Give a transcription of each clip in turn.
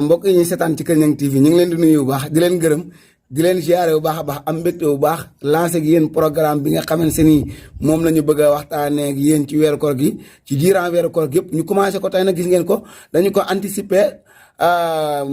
mbokk yi ñuy seetaan ci Kër Niang TV ñu ngi leen di nuyu bu baax di leen gërëm di leen ziare bu baax a baax am mbégte bu baax lancé ak yéen programme bi nga xamante ni moom la ñu bëgg a waxtaanee ak yéen ci weeru koor gi ci diiran weeru koor gi yëpp ñu commencé ko tey nag gis ngeen ko dañu ko anticiper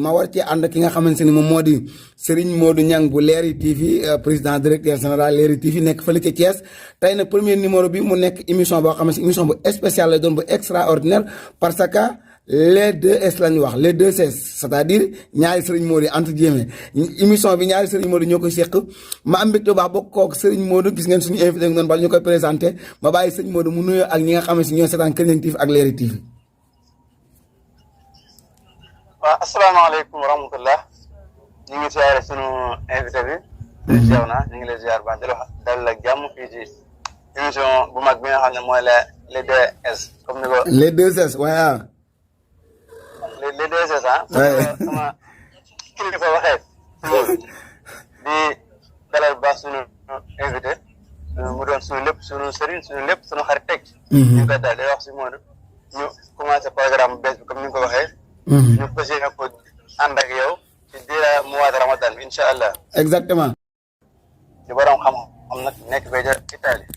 ma war ci ànd ki nga xamante ni moom moo di Serigne Modou Niang bu Leeri TV président directeur général Leeri TV nekk fële ca Thiès tey nag premier numéro bi mu nekk émission boo xamante ni émission bu spéciale la doon bu extraordinaire parce que les deux S lañu wax les deux S c'est-à-dire ñaari Serigne Modou entre guillemets émission bi ñaari Serigne Modou ñoo koy seq ma am mbégte bu baax bokk kook Serigne Modou gis ngeen suñu invité noonu bala ñu koy présenté ma bàyyi Serigne Modou mu nuyoo ak ñi nga xam ne si ñooy seetaan Kër Niang TV ak Leeri TV. waaw asalaamaaleykum wa rahmatullah ñu ngi siyaare sunu invité bi. jeew na ñu ngi lay ziar baax di la wax dalal ak jàmm fii ci émission bu mag bi nga xam ne mooy les deux S comme ni ko. les deux S waaye les deux S ah. sama kilifa waxee. di dalal baax sunu invité mu doon sunu lépp sunu sëriñ sunu lépp sunu xarit teg. ñu ngi koy daal di wax si Modou ñu commencé programme bees bi comme ni nga ko waxee. ñu fas yéene ko ànd ak yow ci diira mois de Ramadan bi incha allah. exactement. di borom xam-xam nag nekk ba ca Italie.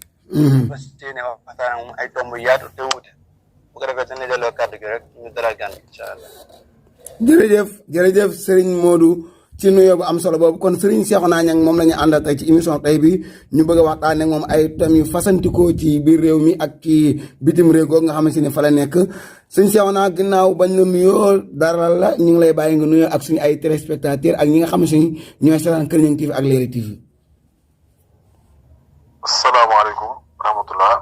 fas yéene waxtaan ak moom ay tomb yaatu te wuute bu ko defee dañuy delloo kàddu gi rek ñu dalal gan incha allah. jërëjëf Serigne Modou ci nuyoo bu am solo boobu kon Serigne Cheikhouna Niang moom la ñu àndal tey ci émission tey bi ñu bëgg a waxtaanee ak moom ay thèmes yu fasantikoo ci biir réew mi ak ci bitim réew googu nga xamante ne fa la nekk Serigne Cheikhouna ginnaaw bañ la nuyoo dara la ñu ngi lay bàyyi nga nuyoo ak suñu ay téléspectateurs ak ñi nga xamante ni ñooy seetaan Kër Niang TV ak Leeri TV. asalaamaaleykum wa rahmatullah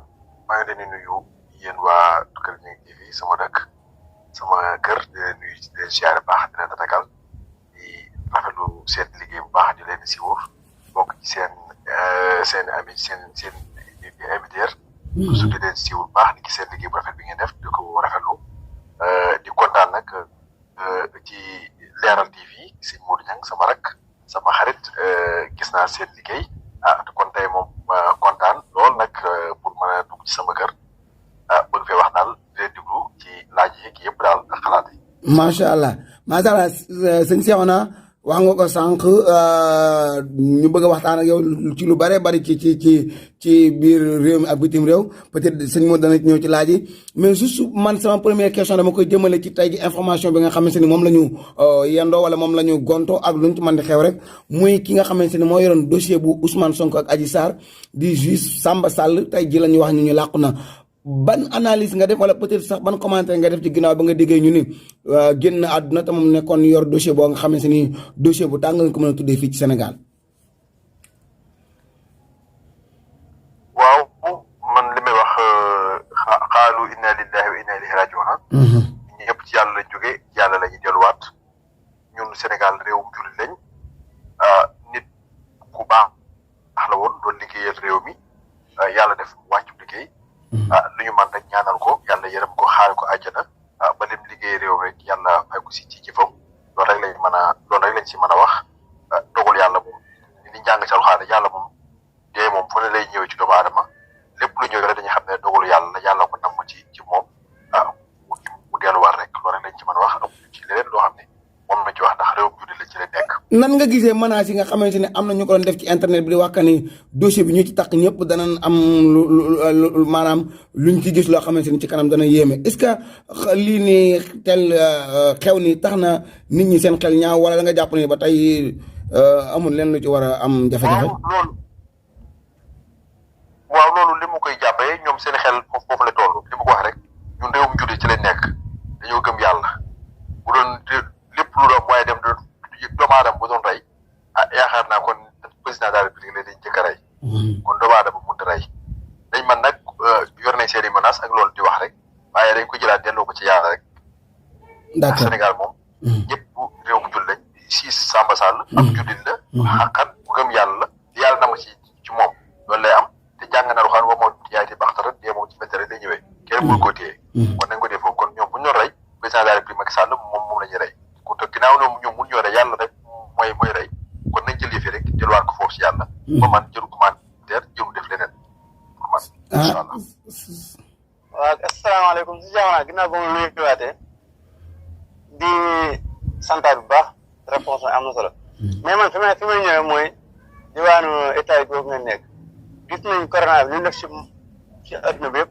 maa ngi leen di nuyu yéen waa Kër Niang TV sama dëkk sama kër di leen nuyu di leen siyaare baax di leen tatagal di rafetlu seen liggéey bu baax di leen siiwur bokk ci seen ami seen émetteur su di leen siiwur baax di gis seen liggéey bu rafet bi ngeen def di ko rafetlu di kontaan nag ci Leeral TV sëñ Modou Niang sama rak sama xarit gis naa seen liggéey kon tey moom kontaan lool nag pour mën a dugg ci sama kër bëgg fee wax daal di leen déglu ci laaj yeeg yëpp daal ak xalaat yi. macha allah sëñ Cheikhouna wax nga ko sànq ñu bëgg a waxtaan ak yow ci lu bare bari ci biir réew mi ak bitim réew peut-être sëñ Modou dana ñëw ci laaj yi mais juste man sama première question dama koy jëmale ci tey ji information bi nga xamante ni moom la ñu yendoo wala moom la ñu gonto ak lu ñu ci mën di xew rek muy ki nga xamante ni moo yoroon dossier bu Ousmane Sonko ak Adji Sarr di juge Samba Sall tey ji la ñu wax ñu làqu na. ban analyse nga def wala peut-être sax ban commentaire nga def ci ginnaaw ba nga déggee ñu ni génn àdduna te moom nekkoon yor dossier boo nga xamante ni dossier bu tàng nga ko mën a tuddee fii ci Sénégal. waaw man li may wax xaalu inna lillahi wa inna ilayhi rajiun. ñëpp ci yàlla lañ jógee ci yàlla la ñuy delluwaat ñun Sénégal réewum jullit lañ nit ku baax la woon doon liggéeyal réew mi yàlla def wàccu liggéey. lu ñu mën rek ñaanal ko yàlla yërëm ko xaare ko àjjana ba lim liggéey réew rek yàlla fay ko si ci jëfam loolu rek lañ si mën a wax dogal yàlla moom li njàng ci alxaane yàlla moom dee moom fu ne lay ñëwee ci doomu aadama lépp lu ñëw rek dañuy xam ne dogalu yàlla ko namm ci moom mu delluwaat rek loolu rek lañ ci mën a wax amuñu ci leneen loo xam ne moom na ci wax ndax réewum jullit la ci la nekk. nan nga gisee menaces yi nga xamante ne am na ñu ko doon def ci internet bi di wax que ni dossier bi ñu ci takk ñëpp danañ am lu maanaam luñ ci gis loo xamante ni ci kanam dana yéeme est-ce que lii nii tel xew ni tax na nit ñi seen xel ñaaw wala da nga jàpp ni ba tey amul leen lu ci war a am jafe-jafe. waaw loolu li mu koy jàppee ñoom seen xel foofu la toll li mu ko wax rek ñun réewum jullit ci lañ nekk dañoo gëm yàlla bu doon lépp lu doon waaye dem doomu aadama bu doon rey yaakaar naa kon président de la république la dañ jëkk a rey kon doomu aadama mënut a rey dañ man nag yor nañ seen i menaces ak loolu di wax rek waaye dañ ko jëlaat delloo ko ci yàlla rek. d'accord Sénégal moom ñëpp réewum jullit lañ si Samba Sall am jullit la xaqan bu gëm yàlla la yàlla na ma ci moom loolu lay am te jàng na lu xam ne moom yaay di baxtara dee moom ci météo lay ñëwee kenn mënu koo téye kon nañ ko dee foofu kon ñoom bu ñu doon rey président de la république Macky Sall moom la ñuy rey kon te ginnaaw ñoom mun ñoo rey yàlla rek mooy rey kon nañ jël yëf yi rek jëlwaat ko foofu si yàlla ba man jëru commentaire jëru def leneen pour man incha allah. waaw asalaamaaleykum si jamono ginnaaw ba mu nuyuwaatee di santaat bu baax réponse am na solo mais man fi may ñëwee mooy diwaanu état yi boobu nga nekk gis nañ corona bi ñu def ci adduna bi yëpp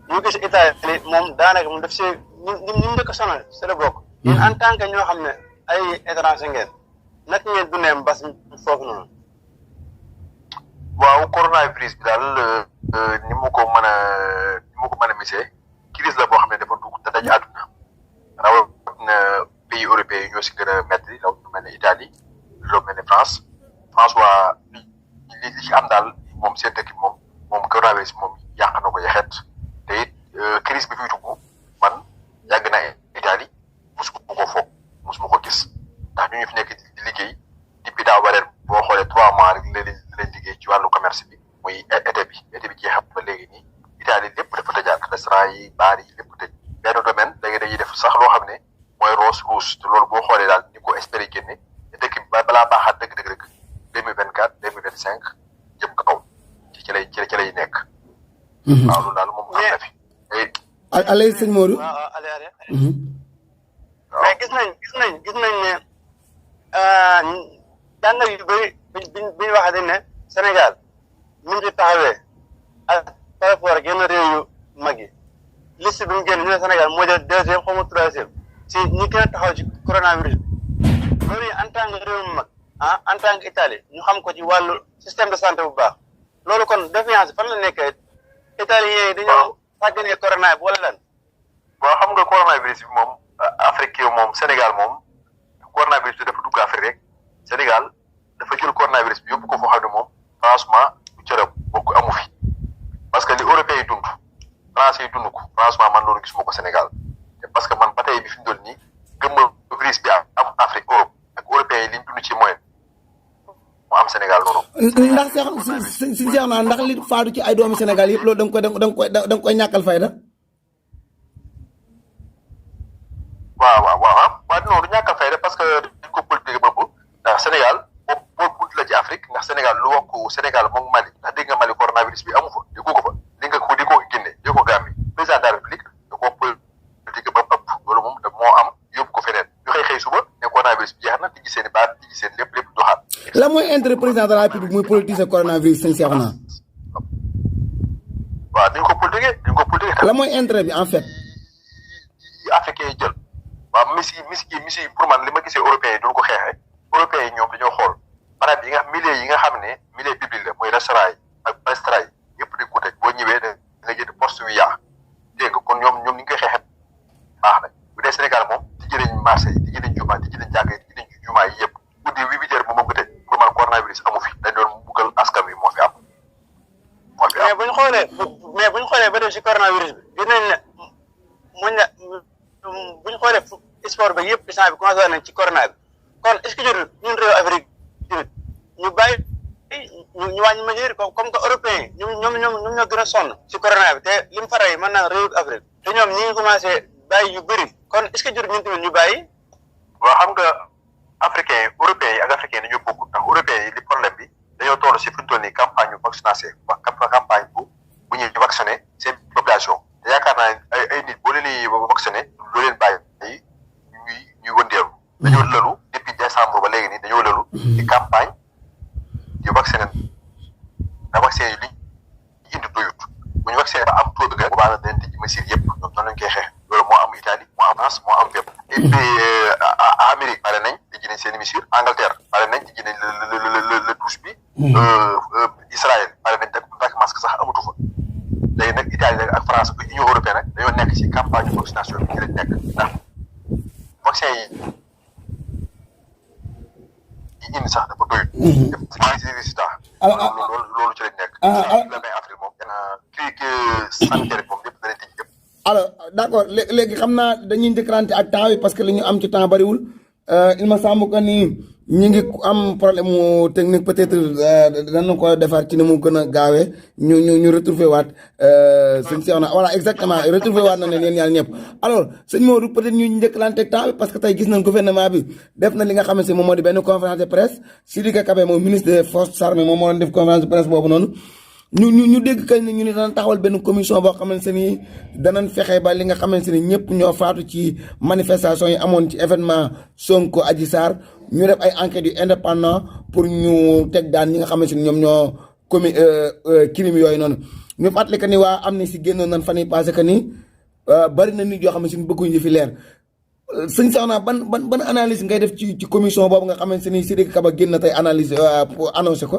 ñu gis Italie moom daanaka mu def si ñu njëkk a sonal si la bokk ñun en tant que ñoo xam ne ay étranger ngeen naka ngeen dundee mbas foofu noonu waaw coronavirus bi daal ni mu ko mën a misee crise la boo xam ne dafa dugg te daj àdduna rawatina pays européens yi ñoo si gën a métti raw lu mel ne Italie lu mel ne France waa li ci am daal moom seen dëkk moom coronavirus bi moom yàq na ko yaxeet te it crise bi fiy dugg man yàgg na Italie musuma ko foog musuma ko gis ndax ñu fi nekk di liggéey depuis daaw ba ren boo xoolee 3 mois rek lañ liggéey ci wàllu commerce bi muy été bi jeexam ba léegi nii Italie lépp dafa tëjaat restaurant yi baar yi lépp tëj benn domaine léegi dañuy def sax loo xam ne mooy rose rouge te loolu boo xoolee daal ni ko espérer génne te dëkk bi balaa baaxaat dëgg 2024 2025 jëm kaw ci lay nekk. waaw loolu daal moom am na fi. allez sëñ Modou. waaw mais gis nañ ne jàngat yu bëri bi ñu waxee dañ ne Sénégal mu ngi ci taxawee ak par rapport ak yenn réew yu mag yi liste bi ñu génn ñu ne Sénégal moo jël 2e xaw ma 3e si ñi gën a taxaw ci coronavirus bi loolu en tant que réew mu mag en tant que Italie ñu xam ko ci wàllu système de santé bu baax loolu kon défiance fan la nekkee italien yi dañoo sàgganee corona bi wala lan. waaw xam nga coronavirus bi moom Afrique moom Sénégal moom coronavirus bi dafa dugg Afrique rek Sénégal dafa jël coronavirus bi yóbbu ko foo xam ne moom franchement bu cërëb bokk amu fi parce que li européens yi dund français yi dund ko franchement man loolu gisuma ko Sénégal te parce que man ba tey bi fi mu doon nii gëm virus bi am Afrique Europe ak européens yi liñ dund ci moyen mu am Sénégal noonu. ndax si seex naa ndax li faatu ci ay doomi Sénégal yëpp loolu da nga koy ñàkkal fayda. waaw non du ñàkkal fayda parce que dañ ko politique ba ndax Sénégal boo bunt la ci Afrique ndax Sénégal lu wax ko Sénégal moom Mali ndax dégg nga Mali coronavirus bi amu fa déggu ko fa dégg nga ko di ko génne di ko Gambie président de la République da ko politique ba ëpp loolu moom da moo am yóbbu ko feneen ñu xëy suba ne coronavirus bi jeex na tijji seen i baat tijji seen lépp doxaat. la mooy intérêt président de la République muy politiser coronavirus sëñ Cheikh naa. waaw dañ ko politiquer. la mooy intérêt bi en fait. yi africain yi jël. waaw misi pour man li ma gisee européens yi duñ ko xeexee européens yi ñoom dañoo xool maanaam milieu yi nga xam ne milieu public la mooy restaurant yi ak restaurant yi yëpp dañ ko tëj boo ñëwee da nga jënd poste yu yàq dégg nga kon ñoom ni ñu koy xeexee baax na bu dee Sénégal moom tijji nañ marché yi tijji nañ jumaa tijji nañ jàkka yi tijji nañ jumaa yi yëpp guddi 8 heures moom ko tëj pour man coronavirus amu fi dañ doon buggal askan wi moo fi am. mais bu ñu xoolee ba def si coronavirus bi gis nañ ne bu ñu xoolee sport ba yëpp instant bi commencé nañ ci corona bi kon est-ce que ñun réew Afrique ñu bàyyi ñu wàññi mesure comme que européens yi ñoom ñoo gën a sonn ci corona bi te li mu faral mën naa réew Afrique te ñoom ñi ngi commencé bàyyi yu bëri kon est-ce que ñun tamit ñu bàyyi. waaw xam nga africains yi européens yi ak africains yi dañoo bokk ndax européens yi li problème bi dañoo toll si fi ñu toll nii campagne yu vaccination campagne bu ñuy vacciné seen population te yaakaar naa ay nit boo leen di vacciné loo leen bàyyi ñuy wëndeelu dañoo lëlu depuis décembre ba léegi nii dañoo lëlu ci campagne yu vacciné na vaccin yi liñ indi doyut bu ñu vacciné ba am taux de boobaa nga dañ tëj mesure yëpp ñoom noonu lañ koy xeex loolu moo am Italie moo am France moo am fépp et puis Amérique pare nañ tëj nañ seen mesure Angleterre pare nañ tëj nañ le douche bi Israël pare nañ tak masque sax amatu fa léegi nag Italie nag ak France ak Union européenne nag dañoo nekk ci campagne de vaccination bi ci lañ nekk ndax vaccin yi indi sax dafa doyut. dafa ci résultat. loolu ci lañ nekk. la may Afrique moom dana kii sanitaire moom lépp dana tëj yëpp. alors d'accord léegi xam naa dañuy njëkkalante ak temps bi parce que li ñu am ci temps bariwul il me semble que ni ñi ngi am problème mu technique peut-être danañ ko defar ci ni mu gën a gaawee ñu retrouver waat sëñ Cheikh na voilà exactement retrouver waat na ne leen ñaar ñëpp alors sëñ Modou peut-être ñu njëkkalante ak temps bi parce que tey gis nañ gouvernement bi def na li nga xamante ne moom moo di benn conférence de presse Sidiki Kaba moom ministre des forces armées moom moo doon def conférence de presse boobu noonu ñu dégg kañ ñu ne danañ taxawal benn commission boo xamante ni danañ fexe ba li nga xamante ni ñëpp ñoo faatu ci manifestation yi amoon ci événement Sonko Adji Sarr ñu def ay enquêtes yu indépendant pour ñu teg daan ñi nga xamante ni ñoom ñoo crime yooyu noonu ñu fàttali que ni waa Amnesty génnoon nañ fan yii passé que ni bari na nit yoo xamante ni bëgguñu fi leer sëñ Soxna ban analyse ngay def ci commission boobu nga xamante ni Sidiki Kaba génn na tey analyse pour annoncer ko.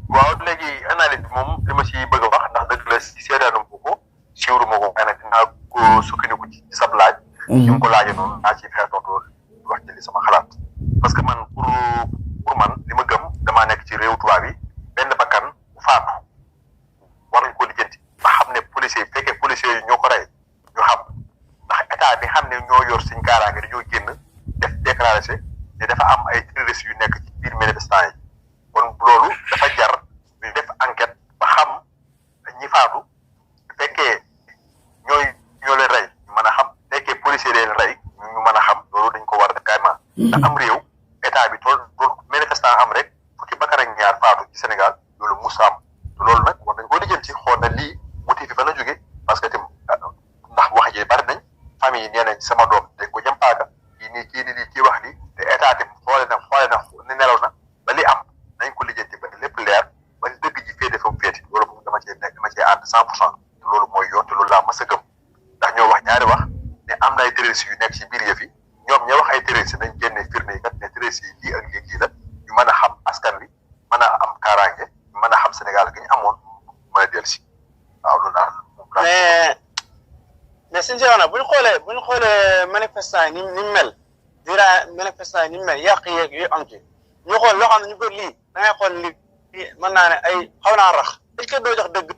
waaw léegi analyse bi moom li ma si bëgg a wax ndax dëgg la si seetaanum ko siiwru ma ko waaye nag dinaa ko sukkandiku ci sab laaj. ñu ngi ko laajee noonu naa ci fexe tontu wax ci li sama xalaat. parce que man pour man li ma gëm damaa nekk ci réew tubaab yi benn bakkan bu faatu war nañ ko lijjanti ba xam ne policiers yi fekkee policiers yi ñoo ko rey ñu xam ndax état bi xam ne ñoo yor suñ kaaraange dañoo génn def déclaré ne dafa am ay terroristes yu nekk ci biir manifestant yi. kon loolu dafa jar ñu def enquête ba xam ñi faatu fekkee ñoo leen rey ñu mën a xam fekkee policier leen rey ñu mën a xam loolu dañ ko war a def carrément. ndax am réew état bi tool manifestant am rek fukki bakkan ak ñaar faatu ci Sénégal loolu musa am te loolu nag war nañ koo lijjanti xool na lii motif bi fa la jóge parce que tim ndax wax ji bari nañ famille yi nee nañ sama doom dañ ko jëm paaka kii nii kii nii kii wax li te état tim xoole na ne nelaw na ba li am. nañ ko lijjanti ba lépp leer ba dëgg ji féete fa mu féete loolu moom dama cee ànd 100% te loolu mooy yoon te loolu laa mas a gëm ndax ñoo wax ñaari wax ne am na ay terroristes yu nekk ci biir yëf yi ñoom ñoo wax ay terroristes nañ génne firnde yi kat ne terroristes yi lii ak lii la ñu mën a xam askan wi mën a am kaaraange ñu mën a xam Sénégal gi ñu amoon mën a dellu si waaw loolu daal. mais suñu sewoon bu ñu xoolee manifestant yi ni mu mel dira manifestant yi ni mu mel yàq yeeg yooyu am ci ñu xool loo xam ne ñu bëri lii da ngay xool lii mën naa ne ay xaw naa rax est-ce que doo jox dëgg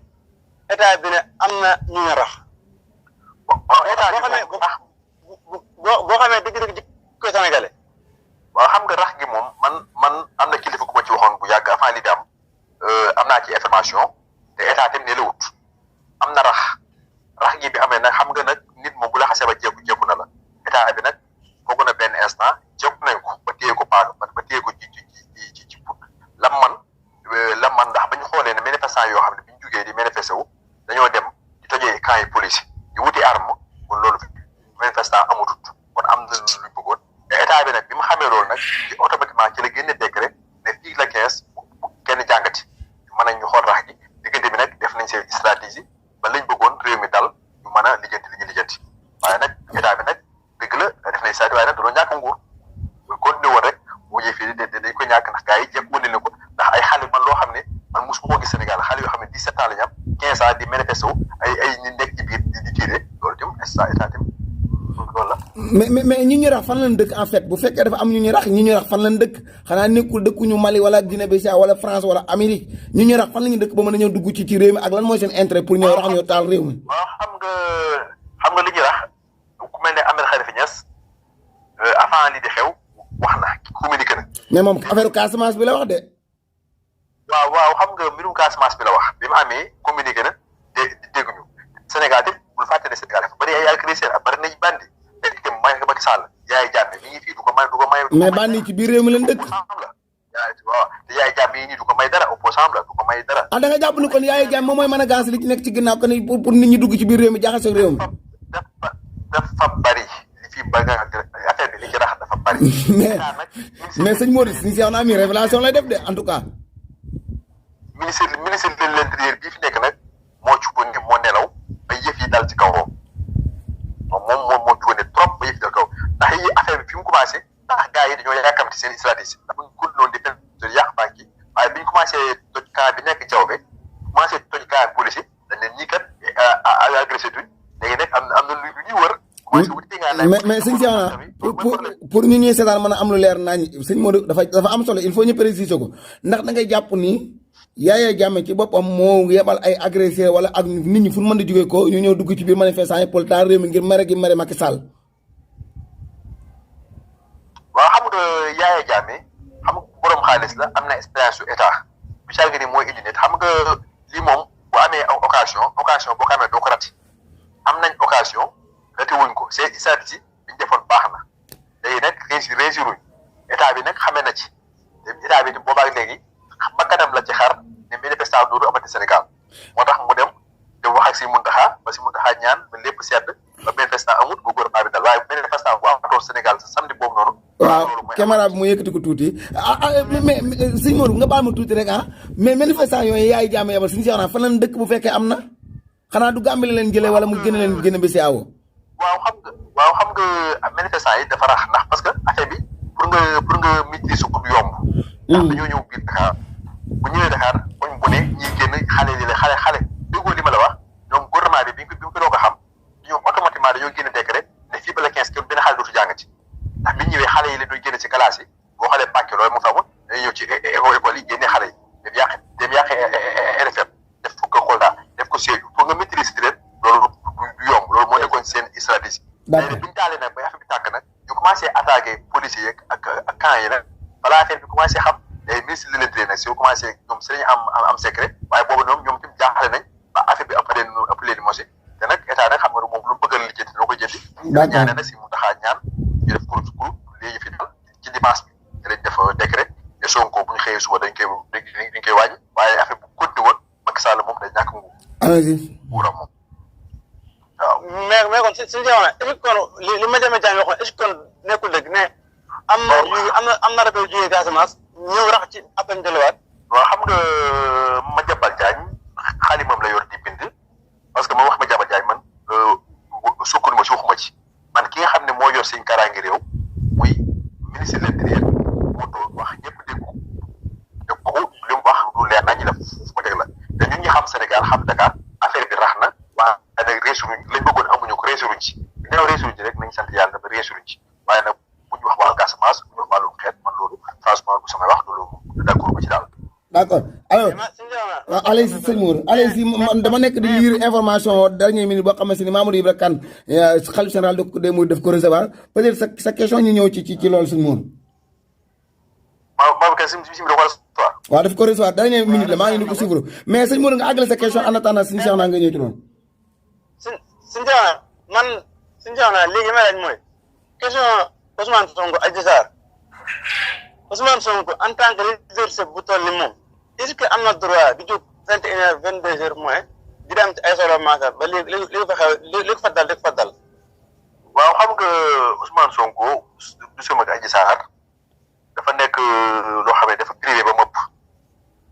état bi ne am na ñu ñu rax. bon état boo xamee boo xamee dëgg-dëgg ci ko sénégalais. waaw xam nga rax gi moom man am na kilifa ku ma ci waxoon bu yàgg avant li di am naa ci information te état tam ne la wut am na rax gi bi amee nag xam nga nag nit moom bu la xasee ba jékku na la état bi nag foog na benn instant jékku nañ ko ba téye ko paanu ba téye ko ci lam man ndax ba ñu xoolee ne manifestant yoo xam ne bi ñu jugee di manifesté wu dañoo dem di tojee camp yi police di wuti arme kon loolu manifestant amutut kon am na lu bëggoon te état bi nag bi mu xamee loolu nag ci automatiquement ci la génne décret ne fii la 15 kenn jàngati mën nañ ñu xool rax gi diggante bi nag def nañ seen stratégie ba lañ bëggoon réew mi dal ñu mën a lijjanti li ñu lijjanti waaye nag état bi nag dëgg la def nañ stratégie waaye nag dañoo ñàkk nguur bu continué woon rek boo ñëwee fii dañ ko ñàkk ndax gars yi jekk wane na ko ndax ay xale man loo xam ne man mosuma ko gis Sénégal xale yoo xam ne 17 ans la ñu am 15 ans di manifesté wu ay ñi nekk ci biir di tiire loolu tam état tam loolu la. mais ñi ñu rax fan lañ dëkk en fait bu fekkee dafa am ñu ñu rax fan lañ dëkk xanaa nekkul dëkkuñu Mali wala Guinée Bissau wala France wala Amérique ñu ñu rax fan la ñu dëkk ba mën a ñëw dugg ci réew mi ak lan mooy seen intérêt pour ñëw rax ñoo taal réew mi. waaw xam nga li ñuy rax ku mel ne Ahmed Khalifa Niass avant li di xew wax na communiqué na. mais moom affaire Casamance bi la wax de. waaw xam nga mbirum Casamance bi la wax bi mu amee communiqué na dégguñu Sénégal te bul fàtte ne Sénégal dafa bëri ay agresseurs ak bëri nañ bandi léegi itam Macky Sall yaay jàmme mi ngi fii du ko may. mais bandi ci biir réew mi leen dëkk. waaw te yaay jàmme yi nii du ko may dara opposant la du ko may dara. da nga jàpp ni kon yaay jàmm moom mooy mën a gaas li ci nekk ci ginnaaw kon pour nit ñi dugg ci biir réew mi jaxase réew mi. dafa bëri li fi ba nga affaire bi li ci rax dafa bëri. mais sëñ Modou si si naa mi révélation lay def de en tout cas. ministre de l'intérieur bii fi nekk nag moo cuune moo nelaw ba yëf yi dal ci kawam moom moo cuune trop ba yëf yi dal kaw ndax yi affaire bi fi mu commencé ndax gars yi dañoo yàkkamti seen stratégie ndax bu ñu ko doon di fen yàq banque yi waaye bi ñu commencé toj camp bi nekk jaww bi commencé toj camp police yi dañ ne ñii kat agressé tuñ léegi nag am na lu ñuy wër. mais sëñ Cheikhouna pour ñu ñuy seetaan mën a am lu leer nañ sëñ Modou dafa am solo il faut ñu préciser ko ndax da ngay jàpp ni Yaya Jammeh ci boppam moo yebal ay agressé wala ak nit ñi fu mu mën di jógee ko ñu ñëw dugg ci biir manifestant yi pour taal réew mi ngir mere Macky Sall. waaw xam nga Yaya Jammeh xam nga borom xaalis la am na expérience su état bu saa ni mooy indi nit xam nga lii moom bu amee occasion boo ko amee doo ko rati am nañ occasion rati wuñ ko c'est stratégie bi ñu defoon baax na léegi nag réussiruñ état bi nag xamee na ci état bi boobaag léegi bakkanam la ci xar ne manifestation dootu amati Sénégal moo tax mu dem wax ak si Mountakha ba si Mountakha ñaan ba lépp sedd ba manifestation amut bu gouvernement bi dal waaye manifestation bu amatoon Sénégal sa samedi boobu noonu. waaw caméra bi mu yëkkati ko tuuti mais sëñ Modou nga baal ma tuuti rek mais manifestation yooyu yaay jaame yabal suñu seexanaa fan lañ dëkk bu fekkee am na xanaa du Gàmbi la leen jëlee wala mu gën a leen gën a BCEAO. waaw xam nga manifestant yi dafa rax ndax parce que affaire bi pour nga maîtriser ko du yomb. ndax dañoo ñëw biir Dakar bu ñëwee Dakar buñ bu ne ñiy génn xale yi la xale déggoo li ma la wax ñoom gouvernement bi bi mu ko doog a xam ñoom automatiquement dañoo génn décret ne fii ba la 15 kenn benn xale dootu jàngati ndax bi ñëwee xale yi la doon génn ci classe yi boo xoolee Mbàkke loolu mu fa amoon dañuy ñëw ci école yi génne xale yi dem yàq RFM def ko Kolda def ko Sédhiou pour nga maîtriser leen loolu du yomb loolu moo nekkoon seen stratégie. d'accord bi ñu taalee nag ba affaire bi tàkk nag ñu commencé attaqué policiers yeeg ak camp yi nag balaa affaire bi commencé xam day ministre de l'Intérieur nag si ñu commencé ñoom si lañu am secret waaye boobu ñoom tim jaaxale nañ ba affaire bi ëpp leen di mosé te nag état nag xam nga moom lu mu bëgg a lijjanti doo ko jëndi. d'accord ñaane nag si mu taxaa ñaan ñu def groupe léegi fi dal ci dimanche bi dañ def décret te Sonko bu ñu xëyee suba dañ koy wàññi waaye affaire bu continué woon Macky Sall moom day ñàkk nguuram moom waaw. mais kon si jamono est-ce que kon li ma demee jàng waxoon est-ce que kon nekkul dëgg ne am na rappel jógee Casamance ñëw rax ci appel delluwaat. waaw xam nga Madiambal Diagne xaalimam la yor di bind parce que ma wax Madiambal Diagne man sukkandu ma ci waxuma ci man ki nga xam ne moo yor seen kaaraange réew muy ministre de l'Intérieur moo doon wax ñëpp dégg ko li mu wax lu leer nañu la fu ko teg la te ñun ñi xam Sénégal xam Dakar affaire bi rax na waa nag réussiruñ lañ bëggoon amuñu ko réussiruñ ci ginnaaw réussiruñ ci rek nañ sant yàlla ba réussiruñ ci waaye nag bu ñu wax wàllu Casamance bu ñu wax wàllu xeet man loolu franchement bu samay wax loolu d'accord ba ci daal. d'accord alors waaw allez-y sëñ Mour allez-y man dama nekk di lire information dernière minute boo xamante ni Mamadou Ibra Kane xalif général des Mourides daf ko recevoir peut-être sa question ñu ñëw ci loolu sëñ Mour. Mamadou Kane si biir wala soir. waaw daf ko recevoir dernière minute la maa ngi ni ko suivre mais sëñ Mour nga àggale sa question en attendant suñu Cheikh naa nga ñëw ci loolu. suñu Cheikh naa léegi ma laaj mooy question Ousmane Sonko Adji Sarr Ousmane Sonko en tant que leader bu toll ni moom est-ce que am na droit di jóg 21h 22h moins di dem ci ay solo maaka ba léegi li ko xew li ko fa dal. waaw xam nga Ousmane Sonko du sama Adji Sarr dafa nekk loo xam ne dafa privé ba mëpp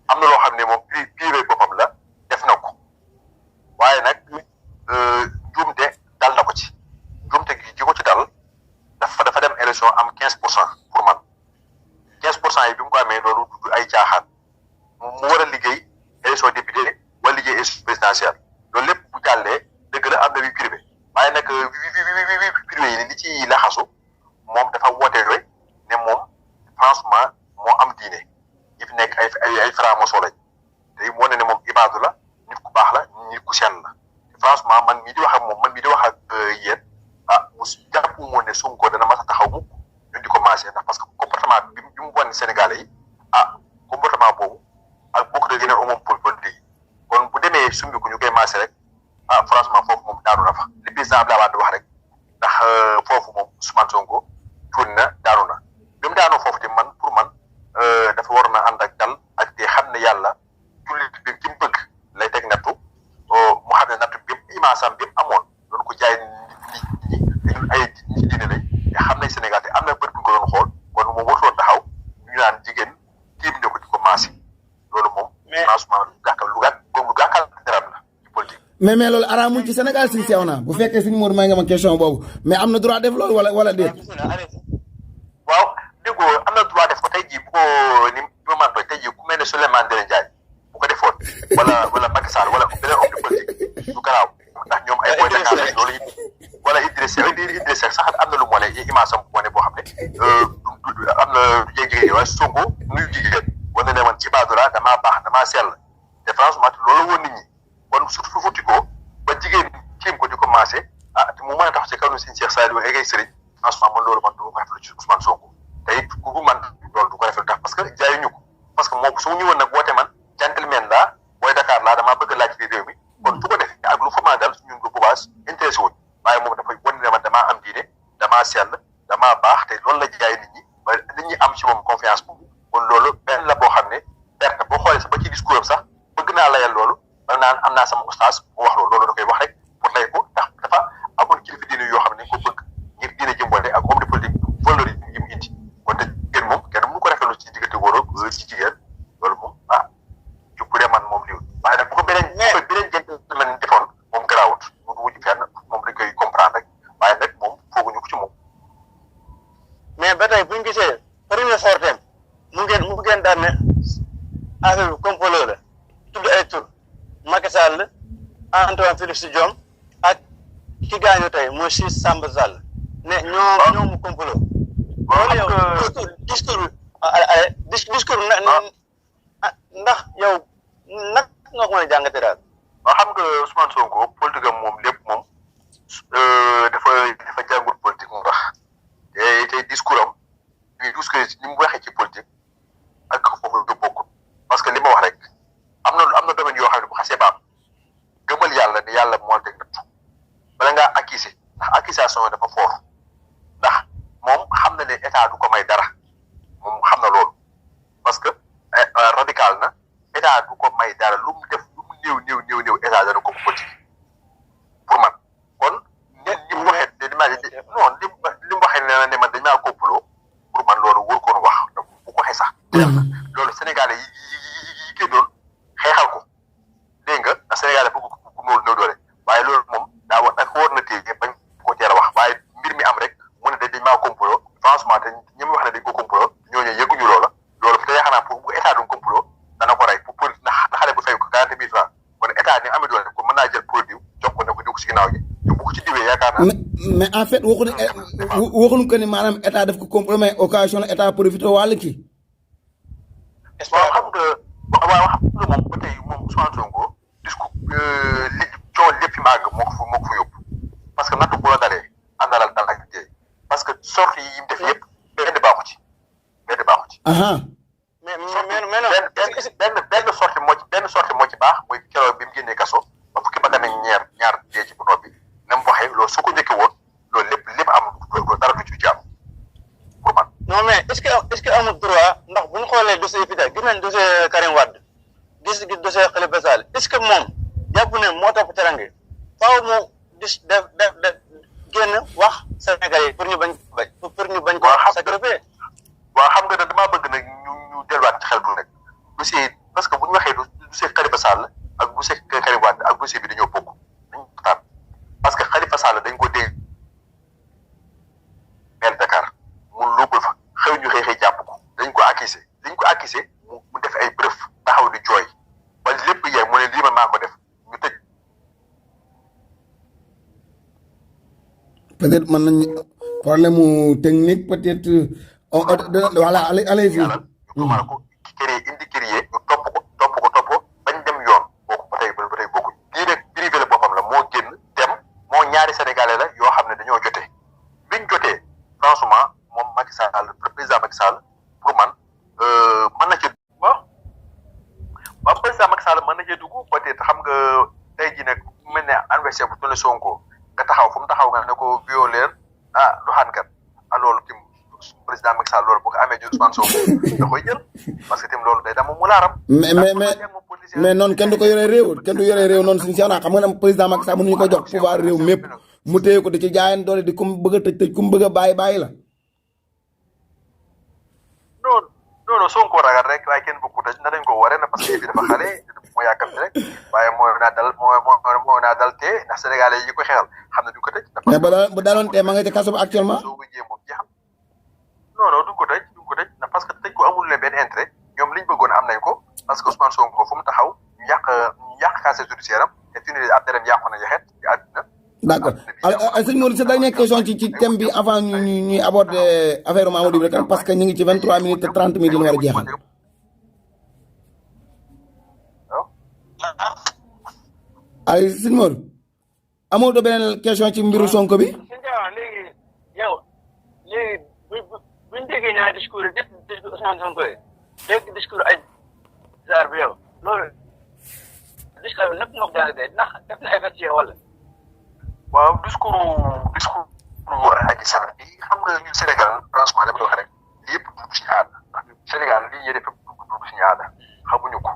am na loo xam ne moom privé boppam la def na ko waaye nag juumte dal na ko ci juumte gi ko ci dal dafa dem élection am 15% pour man 15% yi bi mu ko amee loolu du ay caaxaan mu war a liggéey élection député wala liggéey élection présidentielle loolu lépp bu jàllee dëgg la am na vie privé waaye nag vie privé yi li ci laxasu moom dafa woote rek ne moom franchement moo am diine ñi fi nekk ay franc-maçon lañ te mu wane ne moom ibaadu la nit ku baax la nit ku sell la franchement man mii di wax ak moom man mii di wax ak yéen mu jàpp moo ne Sonko dana mas a taxaw mukk ñu di ko maasee ndax parce que comportement bi mu wan Sénégalais yi comportement boobu ak beaucoup de yeneen hommes politiques yi kon bu demee sumbi ko ñu koy maasee rek franchement foofu moom daanu na fa li président Abdoulaye Wade wax rek ndax foofu moom Ousmane Sonko tuun na daanu na bi mu daanoo foofu te man pour man dafa waroon a ànd ak dal ak te xam ne yàlla jullit bi ki mu bëgg lay teg nattu mu xam ne nattu bi imaasam bi amoon doon ko jaay nit ñi ñun ay nit diine lañ te xam nañ Sénégal te am na bët bu ñu ko doon xool kon moom warutoon taxaw ñu naan jigéen tiim ne ko di ko maasi loolu moom. mais franchement lu gàkkal dara la ci politique. mais loolu araamul ci Sénégal suñu seew naa bu fekkee suñu Mour may nga ma question boobu mais am na droit def loolu wala déet. waaw déggoo am na droit def ko tey jii bu ko ni ma mën tey jii ku mel ne Souleymane Ndéné Ndiaye bu ko defoon wala Macky Sall wala beneen homme de politique du garaaw ndax ñoom ay boy Dakar lañ loolu wala Idrissa Seck sax am na lu mu wane image am wane boo xam ne am na jigéen waaye Sonko nuyu jigéen wane ne man ci baadura damaa baax damaa sell te franchement loolu woon nit ñi kon surtout futti ko ba jigéen kiim ko di commencé te mu mën a tax ci kaw Serigne Cheikh Saliou ak ay sëriñ franchement man loolu man du ko rafetlu ci Ousmane Sonko te it ku man loolu du ko rafetlu tax parce que jaayuñu ko parce que moom su mu ñëwoon nag woote man gentleman laa booy Dakar laa damaa bëgg laaj ci réew mi kon su ko defee ak lu fa mën a dal ñun ko boobaa intéressé wuñ waaye moom dafay wane ne man damaa am diine damaa sell damaa baax te loolu la jaay nit ñi ba nit ñi am ci moom confiance boobu kon loolu benn la boo xam ne perte boo xoolee sax ba ci discours am sax tey bu ñu gisee premier sortem mu ngeen daan ne affaire bi complot la tudd ay tur Macky Sall Antoine Félix Diome ak ki gaañu tey mooy Ciss Samba Sall ne ñoom mu complot. loolu yow discours ndax yow nag nga ko mën a jàngatee daal. waaw xam nga Ousmane Sonko politique am moom lépp moom dafa jàngul politique mu tax tey discours am ni mu waxee ci politique ak foofu du bokkul parce que li ma wax rek am na domaine yoo xam ne bu xasee ba am gëmal yàlla ne yàlla moo teg nattu bala ngaa accuser ndax accusation dafa fort ndax moom xam na ne état du ko may dara moom xam na loolu parce que radical na état du ko may dara lu mu def lu mu néew état dana ko politique pour man kon li mu waxee li mu waxee ne man dañ maa complot pour man loolu wër koon wax bu ko waxee sax loolu sénégalais yi koy doon xeexal ko dégg nga ndax sénégalais bëgg ko noolu néew doole waaye loolu moom daa war na téye bañ ko teel a wax waaye mbir mi am rek mu ne dañ maa complot franchement te ñi mu wax ne dañ ko complot ñooñu yëguñu loolu te yaakaar naa pour bu état doon complot dana ko rey pour na xale bu fay ko 40 000 francs kon état ni amee doole ko mën naa jël produit jox ko ne ko diw si ginnaaw gi te bu ko ci diwee yaakaar naa. mais en fait waxuñu que ni maanaam état daf ko compromet occasion la état profité wàll kii. waaw xam nga moom ba tey moom Ousmane Sonko discours li coow lépp fi màgg moo ko fa yóbbu parce que natt bu la dalee àndalal dal ak tey parce que sorties yi mu def yëpp benn baaxu ci. benn sortie moo ci baax mooy keroog bi mu génnee kaso ba fukki bakkan ak ñaar dee ci bu noppi na mu waxee loolu su ko njëkkee woon loolu lépp am dara du ci am pour man. non mais est-ce que amul droit ndax bu ñu xoolee dossier fi tey gis nañ dossier Karim Wade gis dossier Khalifa Sall est-ce que moom jàpp ne moo topp teranga faaw mu def génn wax Sénégal yi pour ñu bañ ko sacrifier. waaw xam nga ne damaa bëgg nag ñu delluwaat ci xel bu rek dossier parce que bu ñu waxee dossier Khalifa Sall ak dossier Karim Wade ak dossier bi dañoo bokk dañu waxtaan parce que Khalifa Sall dañ ko dégg maire Dakar mu luubal fa xëy ñu xëy jàpp ko dañ ko accusé mu def ay preuve taxaw di jooy ba lépp yee mu ne lii man maa ko def ñu tëj. peut-être mën nañ problème mu technique peut-être. voilà allez-y. ñu ko indi créé ñu topp ko bañ dem yoon bokku ba tey bokkuñ lii rek privé la boppam la moo génn dem moo ñaari sénégalais la yoo xam ne dañoo jotee biñ jotee franchement moom Macky Sall président Macky Sall pour man mën na ci waaw président Macky Sall mën na cee dugg peut-être xam nga tey jii nag mel ne anniversaire bu toll Sonko nga taxaw fu mu taxaw nga ne ko violeur du xaankat loolu tim président Macky Sall loolu bu ko amee Ousmane Sonko da koy jël parce que tim loolu day dama mu laaram. mais noonu kenn du ko yore réew noonu suñu seex naa xam nga ne président Macky Sall mënuñu ko jox pouvoir réew mépp mu téye ko di ci jaayan doole di ku mu bëgg a tëj ku mu bëgg a bàyyi la. non Sonko ragal rek waaye kenn bëgg ko tëj na dañ ko waree na parce que bi dafa xale moo yàkkamti rek waaye moo naa dal tee ndax sénégalais yi ko xeexal xam ne duñ ko tëj. mais bu daaloon tee ma nga ci kaso ba actuellement. non duñ ko tëj ndax parce que tëj ko amul leen benn intérêt ñoom liñ bëggoon am nañ ko parce que Ousmane Sonko fu mu taxaw ñu yàq casier judiciaire am te fi mu ne ab dërëm yàqu na yaxet ci àddina. d'accord sëñ Modou sa dernière question ci thème bi avant ñuy aborder affaire Mamadou Ibra Kane parce que ñu ngi ci 23 minutes et 30 minutes yi ñu war a jeexal. ay sëñ Modou amoo do beneen question ci mbiru Sonko bi. léegi yow buñ déggee ñaari discours yi discours Ousmane Sonko yi dégg discours ay Sarr bi yow loolu discours bi nag moo ko jàngatee ndax def na effet ci yow wala. waaw discours Adji Sarr bi xam nga ñun Sénégal franchement dama wax rek lii yëpp dugg suñu aada ndax Sénégal lii ñuy def dugg suñu aada xamuñu ko.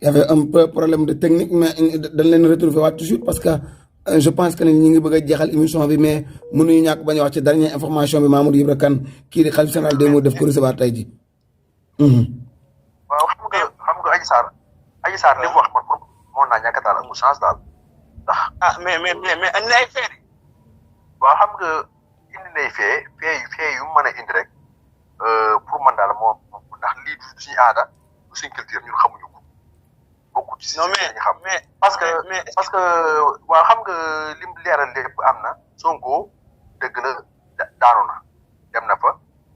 y avait un peu problème de technique mais dañ leen retrouver waat toujours parce que je pense que ñi ngi bëgg a jeexal émission bi mais mënuñu ñàkk bañ a wax ci dernière information bi Mamadou Ibra Kane kii di xalifa général des mourides def ko recevoir tey ji. waaw xam nga Adji Sarr li mu wax man moom naa ñàkk daal amul chance daal ndax ah mais andi na ay fee de. waaw xam nga indi nay fee yu mën a indi rek pour man daal moom ndax lii du suñu aada du suñu culture ñun xamuñu ko bokkut ci non ñu xam parce que waaw xam nga lim leeral lépp am na Sonko dëgg la daanu na dem na fa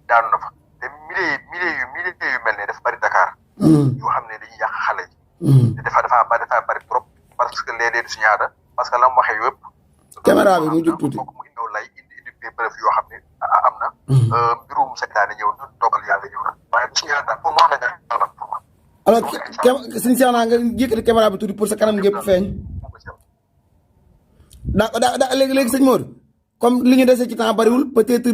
daanu na fa te milieu yu mel ne dafa bari Dakar yoo xam ne dañuy yàq xale yi te dafa bari trop parce que léeg-léeg du suñu aada parce que la mu waxee yëpp caméra bi mu jóg tuuti mu indoo lay indi preuve yoo xam ne am na mbirum seytaane ñëw na dogal yàlla ñëw na waaye du suñu aada pour moi la nga pour moi alors suñu seex naa nga yëkkati caméra bi tuuti pour sa kanam ngépp feeñ daa léegi sëñ Modou comme li ñu dese ci temps bariwul peut-être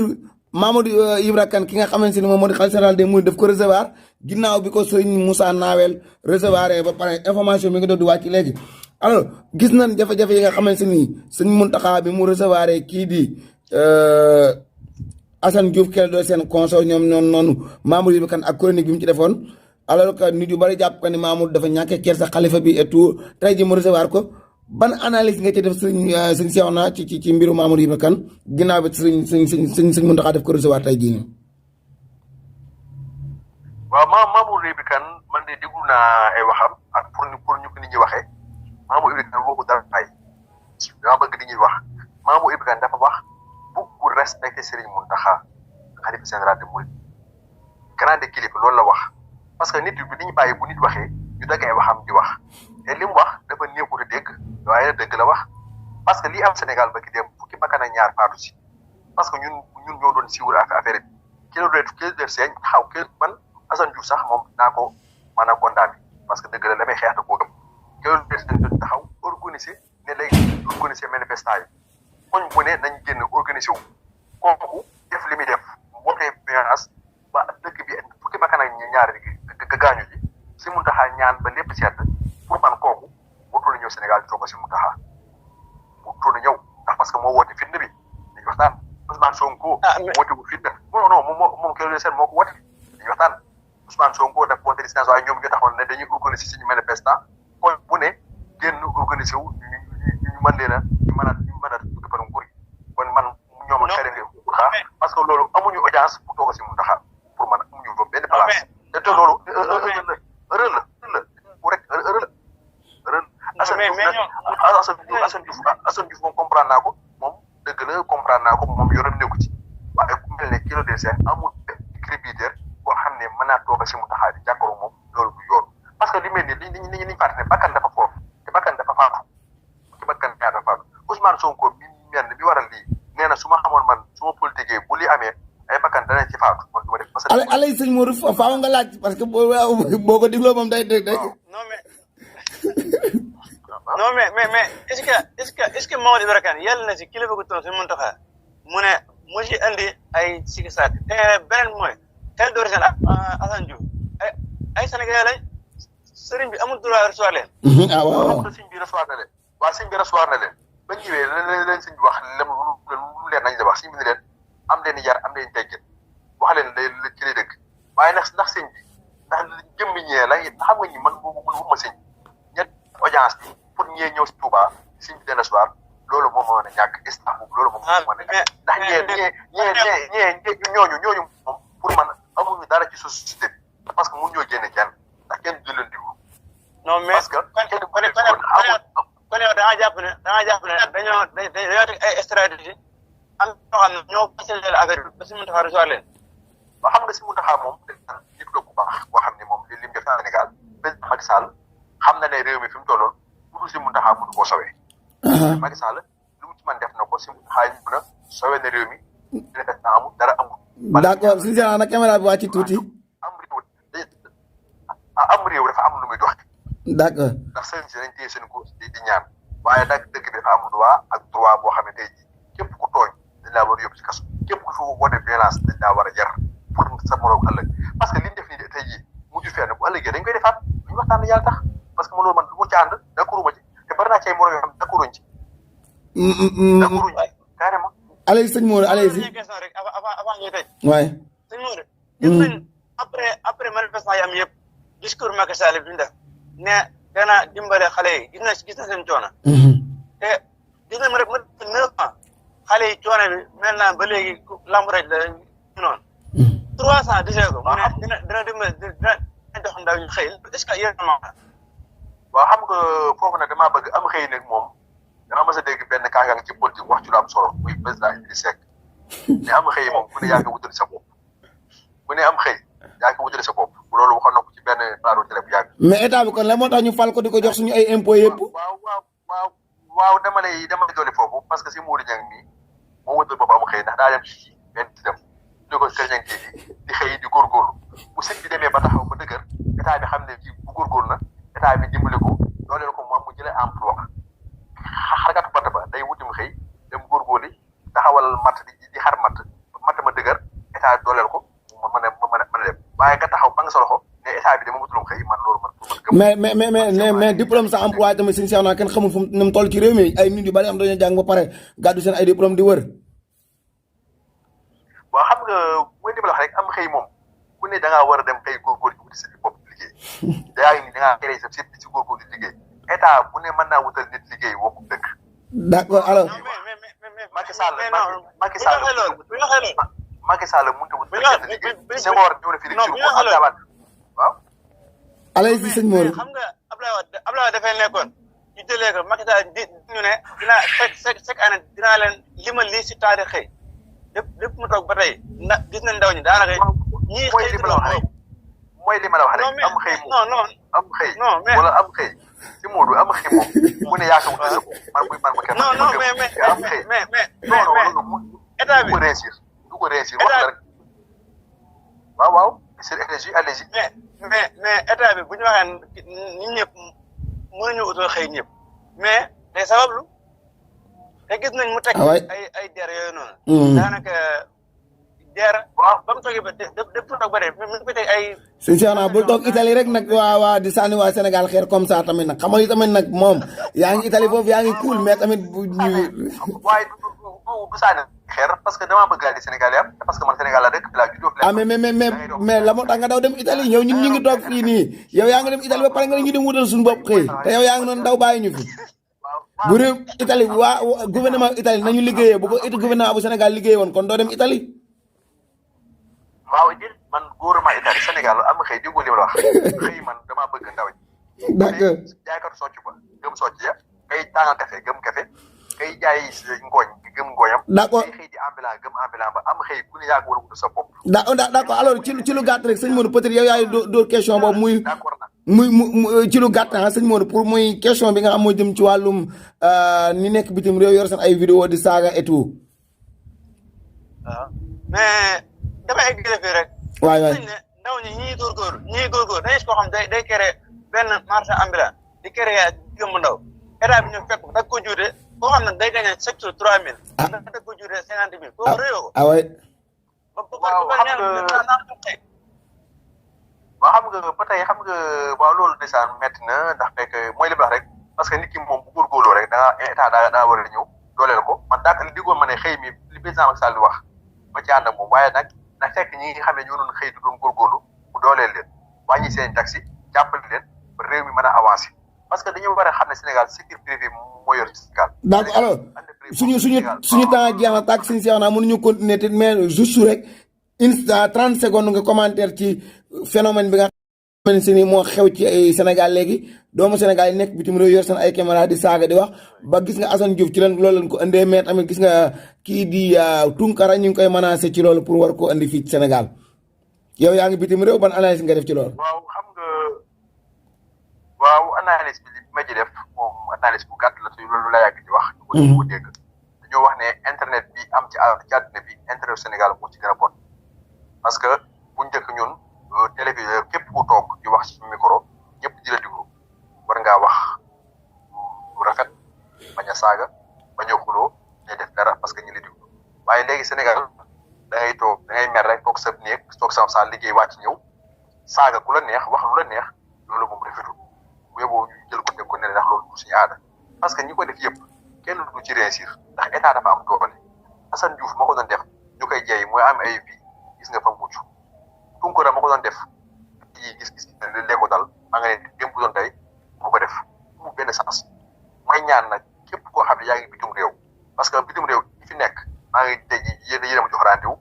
Mamadou Ibra Kane ki nga xamante ni moom moo di xalifa général des mourides daf ko recevoir ginnaaw bi ko sëñ Moussa Nawel recevoir ba pare information mi ngi doon di wàcc léegi alors gis nañ jafe-jafe yi nga xamante ni sëñ Mountakha bi mu recevoir kii di Assane Diouf kele doo seen conseil ñoom noonu Mamadou Ibra Kane ak chronique bi mu ci defoon alors que nit yu bari jàpp ko ni Mamadou dafa ñàkkee kersa xalifa bi et tout tey ji mu recevoir ko ban analyse nga ci def sëñ seex na ci mbiru Mamadou Ibra Kane ginnaaw bi sëñ Mountakha def ko recevoir tey jii nii. waaw Mamadou Ibra Kane man de déglu naa ay waxam ak pour ñu ko nit ñi waxee Mamadou Ibra Kane waxu dara ay dama bëgg di ñuy wax Mamadou Ibra Kane dafa wax beaucoup respecté Serigne Mountakha xalifa général des mourides grande kilifa loolu la wax parce que nit bi dañuy bàyyi bu nit waxee ñu dagg ay waxam di wax te li mu wax dafa néew a dégg waaye dëgg la wax parce que lii am Sénégal ba ki dem fukki bakkan ak ñaar faatu si parce que ñun ñoo doon siiwul affaire bi kilo de seeñ taxaw man Assane Diouf sax moom naa ko mën a condamné parce que dëgg la damay xeex da koo gëm kilo de seeñ taxaw organiser ne léegi organiser manifestant yi koñ bu ne nañ génn organiser wu kooku def li muy def wootee violence ba dëkk bi fukki bakkan ak ñaar ga gaañu ji si Mountakha ñaan ba lépp sedd pour man kooku wootul ñëw Sénégal di toog si Mountakha wootul ñëw ndax parce que moo woote fitna bi dañuy waxtaan Ousmane Sonko woote wu fitna non moom kilo de seeñ moo ko woote dañuy waxtaan Ousmane Sonko def woote distance waaye ñoom ñu taxoon ne dañuy organiser suñu manifestant koñ bu ne génn organiser wu ñu mën leen a ñu mën a defar nguur gi kon man ñoom ak xëy na parce que loolu amuñu audience bu toog si Mountakha pour man amuñu fa benn place te loolu heure la bu rek heure la Assane Diouf moom comprendre naa ko moom dëgg la comprendre naa ko moom yoram nekku ci waaye ku mel ne kilo de seen amul créditeur boo xam ne mën naa toog si Mountakha di jàkkaarloo moom loolu du yoon parce que li mel ni liñ fàtte ne bakkan dafa foofu te bakkan dafa faatu te bakkan dafa faatu Ousmane Sonko bi waral lii nee na su ma xamoon man su ma politique bu li amee ay bakkan danañ ci faatu man du ma def parce que alay sëñ Modou faaw nga laaj parce que boo ko digloo moom day non mais est-ce que Mamadou Ibra Kane yàlla na si kilifa gu toon si Mountakha mu ne mu ci andi ay siki saak te beneen mooy tel d'origine Assane Diouf ay Sénégalais lañ sëriñ bi amul droit recevoir leen waaw sëriñ bi recevoir na leen waaw sëriñ bi recevoir na leen ba ñëwee leen sëriñ bi wax lu leen nañ la wax sëriñ bi ne leen am leen yar am leen teggin wax leen ci lay dëgg waaye ndax sëriñ bi ndax jëmmi ñee la xam nga ñi man ma sëriñ ñett audience bi pour ñee ñëw si Touba sëriñ bi dana recevoir loolu moom moo mën a ñàkk instant boobu loolu moom moo mën a ñàkk ndax ñooñu moom pour man amuñu dara ci société bi parce que mun ñoo génne kenn ndax kenn du leen digu non mais parce que kon yow da nga jàpp ne dañoo teg ay stratégie am ñoo xam ne ñoo facilité affaire bi ba si Mountakha recevoir leen ba xam nga si Mountakha moom nit la bu baax boo xam ne moom li mu def Sénégal président Macky Sall xam na ne réew mi fi mu tolloon lu dul si Mountakha mënu koo sowee Macky Sall lu mu ci mën def na ko si Mountakha yi mën a sowee na réew mi defet na amul dara amul d'accord suñu seetaan nag caméra bi wàcc tuuti am réew dafa am lu muy dox d'accord ndax sëriñ si dañ téye seen cours di ñaan waaye nag dëkk bi dafa am droit ak droit boo xam ne tey jii képp ku tooñ dañ laa war a yóbbu ci kaso képp ku fi wane violence dañ laa war a jar pour sa moroom ëllëg parce que li ñu def nii tey jii mujj fenn bu ëllëgee dañ koy defaat duñu waxtaan yàlla tax parce que loolu man du ma ci ànd d'accorduma ci te bari naa ci ay moroom yoo xam ne d'accorduñ ci d'accorduñ ci carrément allez sëñ Modou allez y question rek avant ñuy tëj waay sëñ Modou gis nañ après manifestation yi am yëpp discours Macky Sall bi ñu def ne dana dimbale xale yi gis na seen coono te gis nga ma rek ma 9 ans xale yi coono bi mel naa ba léegi lamb rek la ñu noonu 300 gisee ko mu ne dina dimbali dina jox ndaw ñu xëy est-ce que yéen a waaw xam nga foofu nag damaa bëgg am xëy nag moom dama mës a dégg benn kàngaang ci politique wax ci lu am solo muy président Idrissa Seck ne am xëy moom ku ne yaa ngi wutali sa bopp bu ne am xëy yaa ngi wutali sa bopp loolu waxoon na ko ci benn plateau télé bu yàgg. mais état bi kon la moo tax ñu fal ko di ko jox suñu ay impôts yëpp. waaw dama lay dolli foofu parce que si Modou Niang mii moo wutal boppam am xëy ndax daa dem ci benn dem ñu ko Kër Niang di xëy di góorgóorlu bu sëñ bi demee ba taxaw ba dëgër état bi xam ne ci bu góorgóorlu na état bi dimbali ko dooleel ko moom mu jëlee emploi xarkatu batt ba day wutum xëy dem góorgóorli taxawal matt di xar matt ma dëgër état dooleel ko mu mën a dem waaye nga taxaw ba nga sa loxo ne état bi dama wutulum xëy man loolu man pour man mais diplôme sans emploi tamit suñu seex naa kenn xamul fu mu toll ci réew mi ay nit yu bari am dañoo jàng ba pare gàddu seen ay diplôme di wër. waaw xam nga mooy dimbali wax rek am xëy moom ku ne da ngaa war a dem xëy góorgóorlu wuti sa bopp liggéey da ngaa créé sa site si góorgóorlu liggéey état bu ne mën naa wutal nit liggéey waxu dëkk. d'accord alors. Macky Sall mënut a wutal kenn liggéey Senghor ñëw na fi di waaw. allez-y sëñ Mor. xam nga Abdoulaye dafay nekkoon ñu jëlee ko Macky Sall ñu ne dinaa chaque année dinaa leen limal lii si taarix xëy lépp mu toog ba tey ndax gis nañ ndaw ñi daanaka ñii xëy si mooy li ma la wax rek am xëy moom am xëy wala am xëy si Modou am xëy moom mu ne yaa ko wutal sa bopp man ma kenn am xëy non état bi du ko réussir wax la rek waaw c'est allez-y mais état bi bu ñu waxee ñi ñëpp mënuñu utal xëy ñëpp mais day sabablu te gis nañ mu teg ay der yooyu noonu daanaka der ba mu toogee ba def toog ba de mu ngi teg ay sëñ Cheikh naa bul toog Italie rek nag waa di sànni waa Sénégal xeer comme ça tamit nag xamal yi tamit nag moom yaa ngi Italie foofu yaa ngi cool mais tamit bu ñu waaye du sànni xeer parce que damaa bëgg a di Sénégal yam parce que man Sénégal la dëkk la juddoo ah mais la moo tax nga daw dem Italie ñëw ñun ñu ngi toog fii nii yow yaa ngi dem Italie ba pare nga ne ñu dem wutal suñu bopp xëy te yow yaa ngi noonu daw bàyyi ñu fi bu réew Italie waa gouvernement Italie nañu liggéeyee bu ko gouvernement bu Sénégal liggéey woon kon doo dem Italie waaw jël man gouvernement Italie Sénégal am xëy déggoo li ma la wax xëy man damaa bëgg ndaw ñi d'accord jaaykatu socc ba gëm socc ya kay tàngal café gëm café kay jaay ngooñ gëm ngooñam d'accord kay xëy di ambulant gëm ambulant ba am xëy ku ne yaa ko war a wutal sa bopp d'accord alors ci lu gàtt rek sëñ Modou peut-être yow yaay dóor question boobu muy ci lu gàtt sëñ Modou pour muy question bi nga xam moo jëm ci wàllum ni nekk bitim réew yor seen ay vidéo di saaga et tout waaw mais damay eggale fii rek waay ne ndaw ñi ñii góorgóor dañu si koo xam day créé benn marché ambulant di créé gëm bu ndaw état bi ñu fekk dag ko juute koo xam ne day gagné chaque jour 3000 dag ko juute 50 000 kooku réew ko ah ouais waaw xam nga ba tey xam nga waaw loolu ndeysaan métti na ndax fekk mooy li wax rek parce que nit ki moom bu góorgóorloo rek état daa war a ñëw dooleel ko man daanaka li diggoon ma ne xëy mi li président Macky Sall di wax ma ci ànd ak moom waaye nag na fekk ñi nga xam ne ñoo doon xëy di doon góorgóorlu mu dooleel leen wàññi seen taxi jàppale leen ba réew mi mën a avancé parce que dañoo war a xam ne Sénégal secteur privé moo yor Sénégal. d'accord alors suñu temps jeex na tàkk suñu seex naa mënuñu continuer te mais juste rek instant 30 secondes nga commentaire ci phénomène bi nga xamante ni moo xew ci ay Sénégal léegi doomu Sénégal yi nekk bitim réew yor seen ay caméra di saaga di wax ba gis nga Assane Diouf ci loolu lañ ko indee mais tamit gis nga kii di Tunkara ñu ngi koy menacé ci loolu pour war koo indi fii ci Sénégal yow yaa ngi bitim réew ban analyse nga def ci loolu. waaw xam nga waaw analyse bi li ma ci def moom analyse bu gàtt la te loolu la yàgg di wax. ñu ko dégg dañoo wax ne internet bi am ci àdduna bi internet Sénégal moo ci gën a bon parce que bu njëkk ñun télévision képp ku toog di wax ci micro ñëpp di la déglu war ngaa wax lu rafet bañ a saaga bañ a xuloo day def dara parce que ñu la déglu waaye léegi Sénégal da ngay toog da ngay mer rek toog sa néeg toog sa saal liggéey wàcc ñëw saaga ku la neex wax lu la neex loolu moom rafetul bu yóbboo ñu jël ko teg ko ne ndax loolu du suñu aada parce que ñi ko def yëpp kenn du ci réussir ndax état dafa am doole Assane Diouf moo ko doon def ñu koy jeey mooy am ay vie gis nga fa mucc Tunkara moo ko doon def yi gis lee ko dal maa nga ne démb doon tey moo ko def mu benn sens may ñaan nag képp ko koo xam ne yaa ngi bitim réew parce que bitim réew ñi fi nekk maa ngi tey yéen a ma jox rendez-vous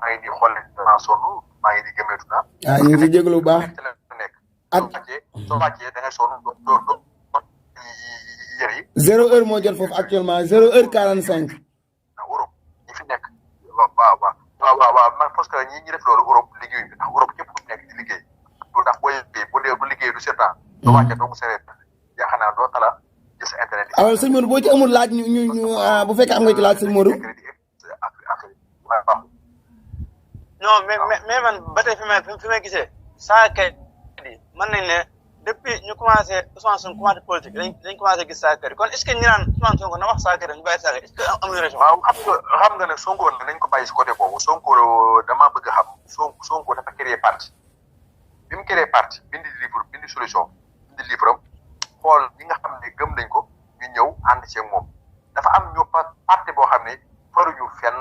maa ngi di xool danaa sonn maa ngi di gëmeetu naa. ñu ngi si jégalu bu baax. nekk ak soo wàccee da ngay sonn doo yére yi. 0 heure moo jot foofu actuellement 0 heure 45. Europe ñi fi nekk waaw man parce que ñi def loolu Europe liggéeyuñu ndax Europe ñëpp ku nekk di liggéey ndax boo liggéey bu dee du liggéey du seetaan. soo wàccee doo ko seree yaakaar naa doo tala gis internet. alors sëñ Modou boo ci amul laaj ñu bu fekkee am nga ci laaj sëñ Modou. non mais man ba tey fi may gisee saa kay mën nañ ne depuis ñu commencé Ousmane Sonko commencé politique dañ commencé gis saa kër kon est ce que ñu naan Ousmane Sonko na wax saa kër ñu bàyyi saa kër est ce que amuñu raison. waaw xam nga ne Sonko nañ ko bàyyi si côté boobu Sonko damaa bëgg a xam Sonko dafa créé parti bi mu créé parti bindi solution bindi livre am xool ñi nga xam ne gëm nañ ko ñu ñëw ànd ci moom dafa am ñu parti boo xam ne faruñu fenn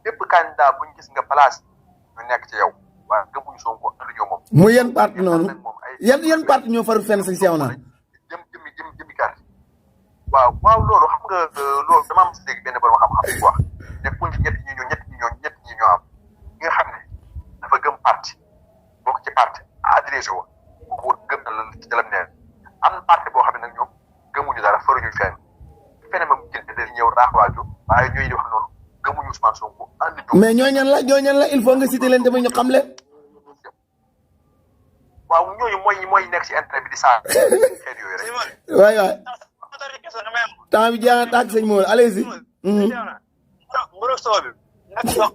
bépp candidat buñ gis nga place ñu nekk ci yow waaye gëmuñu Sonko ànduñoo moom. mu yan parti noonu yan parti ñoo faru fenn sañ seew na. jëmi carte waaw loolu xam nga loolu dama am si dégg benn borom xam-xam bu wax ne pour ñett ñi ñoo am ñi nga xam ne dafa gëm parti bokk ci parti adressé wo boo gëm na la ci dalam neen am parti boo xam ne nag ñoom gëmuñu dara faruñu fenn feneen ma jënd dañuy ñëw raaxwaaju waaye ñooy wax noonu gëmuñu Ousmane Sonko andi mais ñooñan la il faut nga citer leen tamit ñu xam leen. waaw ñooñu mooy nekk ci internet bi di saa xeet yooyu rek. waay temps bi jeex na tàkk sëñ Modou allez-y. mburu soo bi nag dox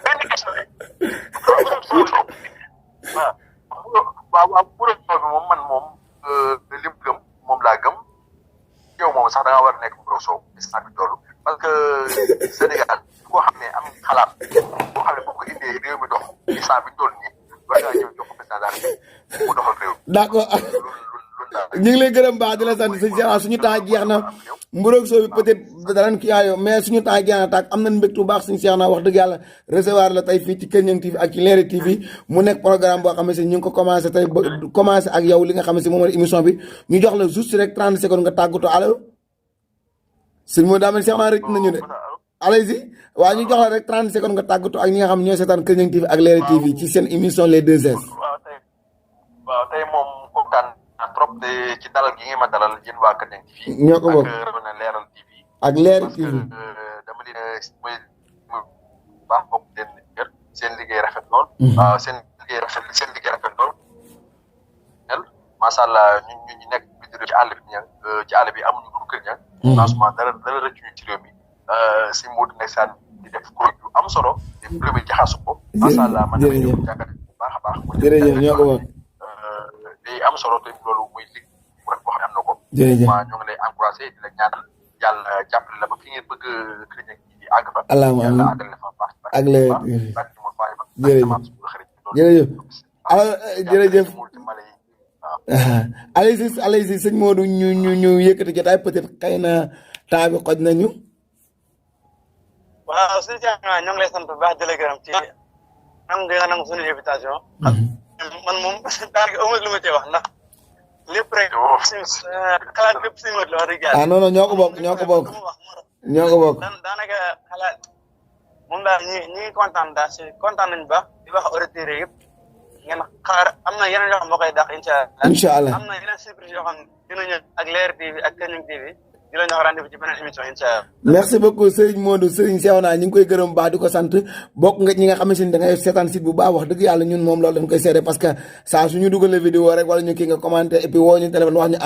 benn question rek waaw mburu soo bi moom man moom lim gëm moom laa gëm yow moom sax da nga war a nekk mburu soo instant bi toll parce que Sénégal koo xam ne am xalaat boo xam ne boo ko indee réew mi dox instant bi toll nii war ngaa ñëw jox ko président daal mu doxal réew mi. d'accord ñu ngi lay gërëm baax di la sant sëñ Cheikh suñu temps jeex na mburoog soo bi peut-être danañ kii yaayoo mais suñu temps jeex na tàkk am nañ mbégte bu baax sëñ Cheikh na wax dëgg yàlla recevoir la tey fii ci Kër Niang TV ak ci Leral TV mu nekk programme boo xam ne si ñu ngi ko commencé tey ba commencé ak yow li nga xam ne si moom la émission bi ñu jox la juste rek 30 secondes nga tàggatoo allo sëñ moo daa mel Cheikh naa rëcc nañu de allez-y waaw ñu jox la rek 30 secondes nga tàggatoo ak ñi nga xam ne ñooy seetaan Kër Niang TV ak Leral TV ci seen émission les 2S. waaw tey moom kontaan naa trop de ci dalal gi ngeen ma dalal yéen waa Kër Niang TV. ñoo ko bokk ak Leral TV. ak Leral TV dama leen muy baax bokk seen liggéey rafet lool. waaw seen liggéey rafet lool. macha allah ñu nekk ci àll bi amuñu lu Kër Niang. franchement dara rëcc ñu ci réew mi. si Modou ndeysaan di def kuréel yu am solo. di premier jaxasu ko. macha allah man damay ñëw jàngat bu baax a baax. jërëjëf ñoo ko bokk. day am solo te loolu muy liggéey bu rek boo xam ne am na ko. jërëjëf waaw ñoo ngi lay encouragé di la ñaanal yàlla jàppale la ba fi ngeen bëgg Kër Niang di àgg fa. allahumma amiin ak Leral jërëjëf jërëjëf allez-y sëñ Modou ñu yëkkati jotaay peut-être xëy na temps bi xoj nañu. waaw sëñ Cheikh ñoo ngi lay sant bu baax di la gërëm ci nangu suñu invitation. man moom daanaka amul lu ma cee wax ndax lépp rek xalaat lépp si Modou la wax dëgg yàlla. non ñoo ko bokk daanaka xalaat moom daal ñi ngi kontaan daal si kontaan nañu baax di wax auditeurs yëpp ngeen xaar am na yeneen yoo xam moo koy dàq incha allah am na yeneen surprise yoo xam ne dina ñëw ak Leral TV ak Kër Niang TV di la jox rendez-vous ci beneen émission incha allah. merci beaucoup Serigne Modou Serigne Cheikhouna ñu ngi koy gërëm baax di ko sant bokk nga ñi nga xamante ni da ngay seetaan site bu baax wax dëgg yàlla ñun moom loolu dañ koy seede parce que saa suñu dugalee vidéo rek wala ñu kii nga commenté et puis woo ñu téléphone wax ñu